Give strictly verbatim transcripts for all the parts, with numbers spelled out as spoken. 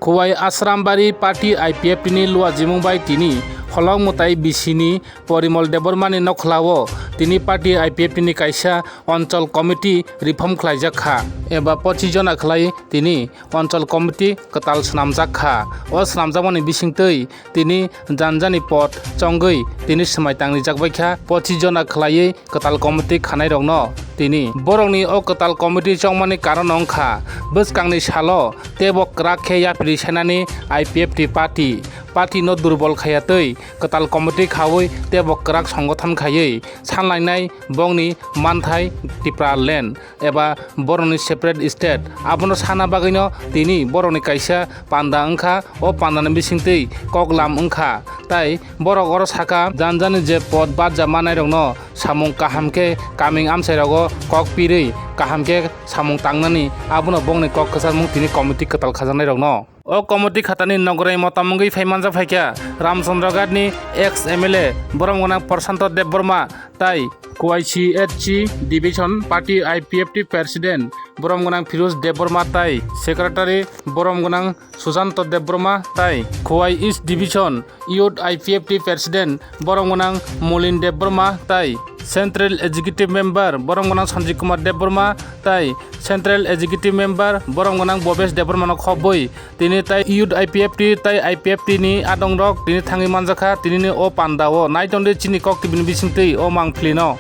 Khowai Asrambari party I P F T ni luajimung bai tini holong mwtai bisini Porimol Debbarma ni nokhlao tini party I P F T ni kaisa Onchol Committee reform khlaijak kha, eba pochis jona khlai tini Onchol Committee kwtal swnamjak kha. O swnamjakmani bisingtwi tini janjani pod chongwi tini swmai tangrijak bai kha, pochis jona khlaiwi kwtal committee khanairokno tini. Borokni o kwtal committee chongmani karon wngkha bwskangni salo teibo kwrak khe yapri sainani I P F T party. Party no durbol khaiya twi kwtal committee khaui teibo kwrak songothon khaiwi sanlainai bongni manthai Tipraland eba borokni separate state. Abono sana bagwino tini borokni kaisa panda wngkha, o pandani bisingtwi koklam wngkha. Tai borok oro saka, janjani je pod barja manairokno samung kaham khe kaming amchairogo kok pirwi kaham khe samung tangnani, abono bongni kok kwcharmung tini committee kwtal khajaknairokno. O committee khatani nograi motom wngwi phai manjak phaikha Ramchandra Ghat ni ex M L A borom gwnang Prashanto Debbarma tai K Y C H C division party I P F T president borom gwnang Firuz Debbarma tai secretary borom gwnang Sujanto Debbarma tai Khowai East division youth I P F T president borom gwnang Molin Debbarma tai central executive member borom gwnang Sanjay Kumar Debbarma tai central executive member borom gwnang Bobes Debbarma no khobwi tini tai youth I P F T tai I P F T ni adongrok tini thangwi manjakha. Tinini o panda o naitonde chini kok tibini bisingtwi o mangphlino.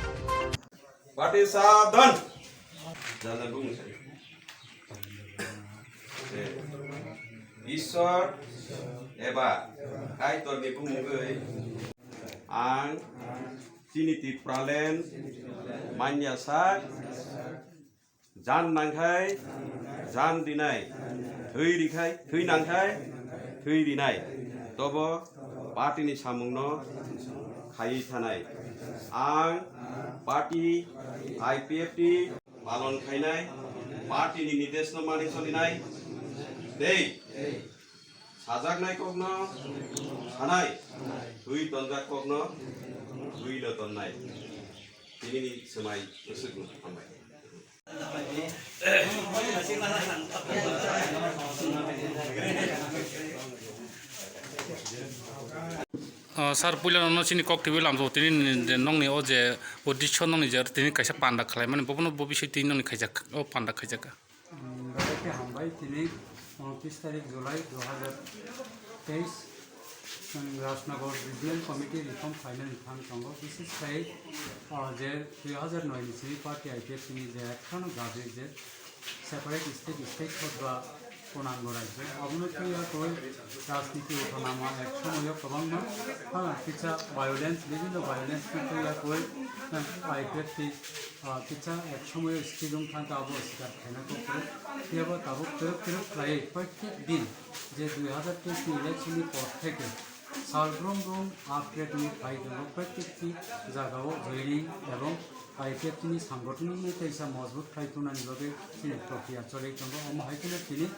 Party sadhan. Jana bung. Ishwar eba Kaitorni bumungwi ang chini Tipraland manya sak. Jan nangkhai jan dinai, thwi rikhai thwi nangkhai thwi rinai, tobo party ni samungno khaiwi thanai. Ang party I P F T palon khainai, party ni nirdeshno mani solinai tei sajaknai kokno sanai, thwi tonjak kokno thwino tonnai. Tinini swmai bwswkno hambai. O, sir, puila no chini kok twiwi lamjao, tini ni je nokni o je uddesho nokni je tini kaisa panda khlaimani, bobono bo bising twi nokni khaijak, o panda khaijak. Belai khe hambai, tini unotris tarik July dui hajar teis, chwng Rajnagar Regional Committee reform khlainani thang tongo, bises khai, ah, je dui hajar noi ni simi party I P F T ni je ekkhano dabi je separate state, state hotba pwnango rajyo, abono twiya koi rajniti uthonama ek somoyo kwbangma, ha, kisa violence, bibhinno violence no twiya koi, ah, I P F T Ah, kisa ek somoyo stage wng thangkha abo sikar khaina kok kwrwk. Phiyaba tabuk twrwk twrwk khlaiwi proitek din je dui hazar teis ni election ni por theke sal brum brum upgrade wngwi phai tongo. Proitekti jagao joining ebong I P F T ni sangothon ni teisa mojbut khai tongnani bagwi chini prokriya choli tongo. Omo hai kheno tini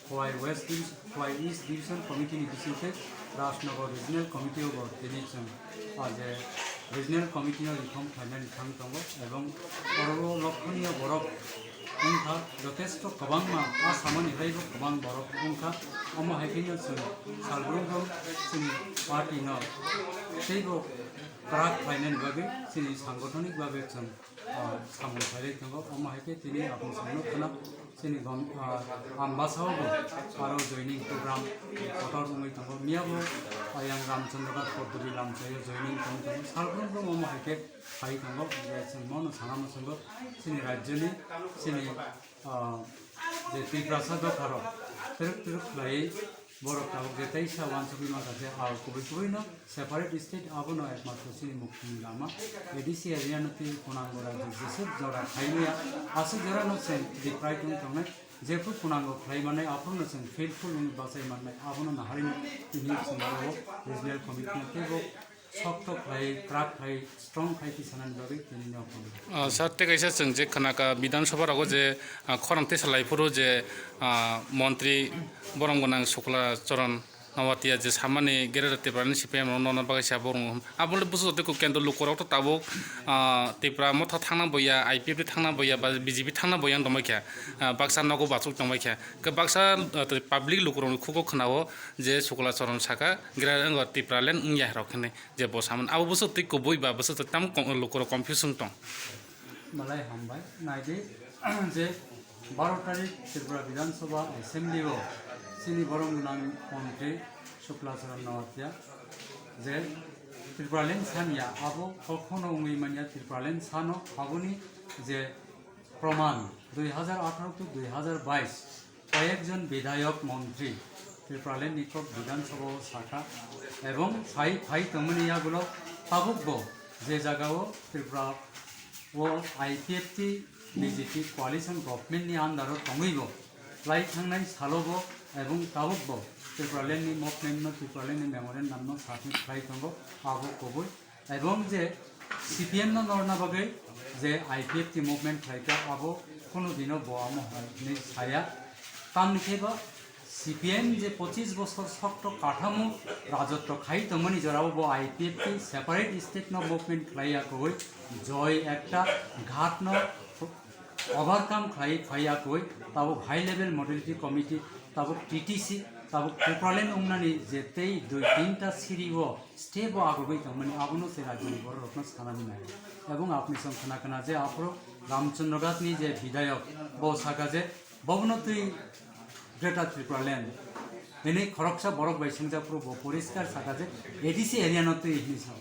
Khowai West Divis-, Khowai East Division Committee ni bisingtwi Rajnagar Regional Committee o bo tini chwng, ah, je Regional Committee no reform khlainani thang tongo, ebong oro o lokhoniya borok wngkha, jotesto kwbangma, ah, samani raibo kwbang borok wngkha. Omo hai kheno chwng salbrum rok chini party no teibo kwrak khlainani bagwi chini sangothonic bagwi chwng ah, samung khairwi tongo. Omo hai khe tini aboni samungno kheno chini gom-, ah, Ambasa o bo aro joining program kotor wngwi tongo. Miyabo ayang Ramchandra Ghat Poddobi lamsaio joining tong tongo. Salbrum brum omo hai khe phai tongo. Je chwng bono sana muchungo chini rajyoni, chini, ah, je Tiprasa dopharok twrwk twrwk khlaiwi borok tabuk je teisa uansugwi mankha je, ah, kubui kubui no separate state abono ekmatro chini muktuni lama. A D C area no twi kunango rajyo jeswk jora khaimaya, aswk jora no chwng deprive wng tongnai, jephru kunango khlai mannai, aphuru no chwng faithful wngwi bachai mannai, abono naharwi no tini chwng oro regional committee no teibo sokto khlai, kwrak khlai, strong khai twi sanani bagwi tini no kono. Ah, sir, tei kaisa chwng je khna kha Bidhan Sabha rogo je, ah, khorang tesa lai phuru je, ah, montri borom gwnang Sukla Charan Nawatia je samani Greater Tipraland C P M rok nona bagwi se abo rung. Abo le busu tei kok kendo lukurok to tabuk, ah, Tipra motha thangna boya, I P F T thangna boya, ba B J P thangna boya wng tongbai kha. Ah, baksa nogo bachuk tongbai kha. Ke baksa, ah, tei public lukurokni khugo khwnao je Sukla Charan saka Greater wngkha Tipraland wngya rok hinwi je bo samani. Abo busu tei kubui ba busu tei tam kon-, lukurok confuse wng tong. Malai hambai. Naidi je baro tarik Tripura Bidhan Sabha Assembly o chini borom gwnang montri Sukla Charan Nawatia je Tipraland sanya abo kokhono wngwi manya Tipraland sano aboni je proman dui hajar atharo to dui hajar bais koyekjon bidhayok montri Tipraland ni kok Bidhan Sabha o sakha ebong sai phai tongmani yagulo tabukbo je jagao Tripura o I P F T B J P coalition government ni under o tongwibo lai thangnai salobo ebong tabukbo Tipraland ni movement no Tipraland ni memorandum no submit khlai tongo abo kubui. Ebong je C P M no norna bagwi je I P F T movement khlaikha, abo kunu dino bo amo hai hinwi saya. Tamni khe ba C P M je pochis bosor sokto kathamo rajotto khai tongmani jorao bo I P F T separate state no movement khlaiya koi, joy ekta ghat no overcome khlai phaiya koi, tabuk high level modality committee, tabuk T T C, tabuk Tipraland wngnani je tei dui tinta siri o step o agogwi tongmani abono se rajyoni bororokno sanani nango. Ebong apni song khna khna je aphuru Ramchandra Ghat ni je bidhayok bo saka je bobono twi Greater Tipraland hinwi khoroksa borok bai swngjak phuru bo poriskar saka je A D C area no twi hinwi sao.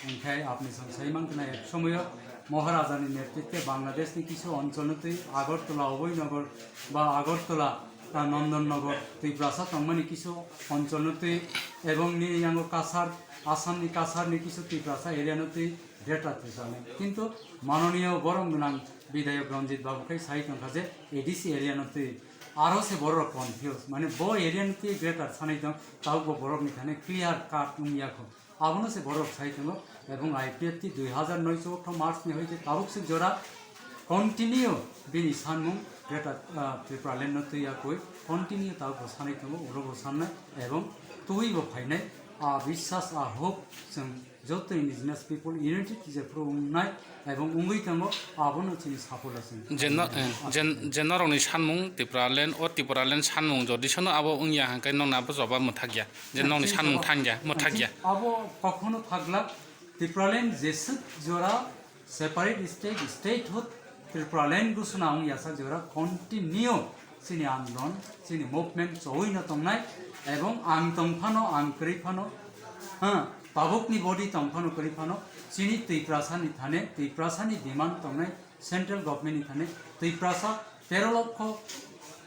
Hinkhe apni song sai man khna ek somoyo Maharaja ni netritwe Bangladesh ni kisu onchol no twi Agartala, Abhoynagar ba Agartala, ta Nandanagar, Tiprasa tongmani kisu onchol no twi ebong nini yango Kasar, Assam ni Kasar ni kisu Tiprasa area no twi Greater Tipraland. Kintu manoniyo borom gwnang bidhayok Ranjit Babu khai sai tongkha je A D C area no twi aro se borok confuse, mane bo area no twi Greater sanai tong, tabuk bo borok ni thani clear cut wngya kho. Abono se borok sai tongo, ebong I P F T dui hajar noi chouh March ni hoite tabuk se jora continue bini sanmung Greater, ah, Tipraland no twi yakui continue tabuk bo sanai tongo, ulo bo sannai ebong twi bo phainai, ah, biswas, ah, hope chwng joto indigenous people unity je phuru wngnai ebong wngwi tongo, abono chini saphula chwng. Je no-, eh, je, je norokni sanmung Tipraland, o Tipraland sanmung jodi sono abo wngya hwnkhe nokni abo jobab mwthakya. Je nokni sanmung thangya, mwthakya. Abo kokhono thakla, Tipraland jeswk jora separate state, statehood Tipraland ghosona wng yasa jora continue chini andolon, chini movement chowui no tongnai, ebong ang tong phano, ang kwrwi phano, ha, tabukni body tong phano, kwrwi phano, chini Tiprasa ni thane, Tiprasa ni demand tongnai, central government ni thani Tiprasa tero lokho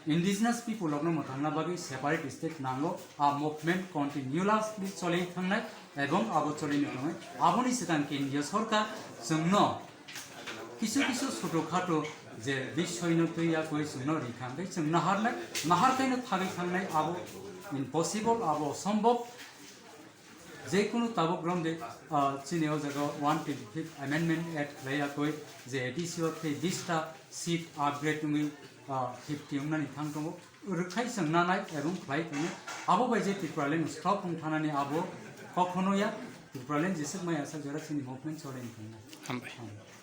indigenous people rokno mwthangna bagwi separate state nango. A movement continuously choli thangnai ebong abo choli ni tongnai. Aboni swkang kendriya sorkar chwngno kisu kisu choto khato je bisoi no twi yakwi chwngno rikha hwnkhe chwng naharnai, nahar khaino thagwi thangnai abo impossible, abo osombob. Jekunu tabuk romde, ah, chini o jaga one twenty fifth Amendment Act khlai yakoi je A D C o tei bista seat upgrade wngwi, ah, fifty wngnani thang tongo. Rwkhai chwng nanai ebong khlai tongo. Abo bai je Tipraland stop wng thanani abo kokhono ya. Tipraland jeswk mai aswk jora chini movement choli wng thangnai. Hambai. Hambai.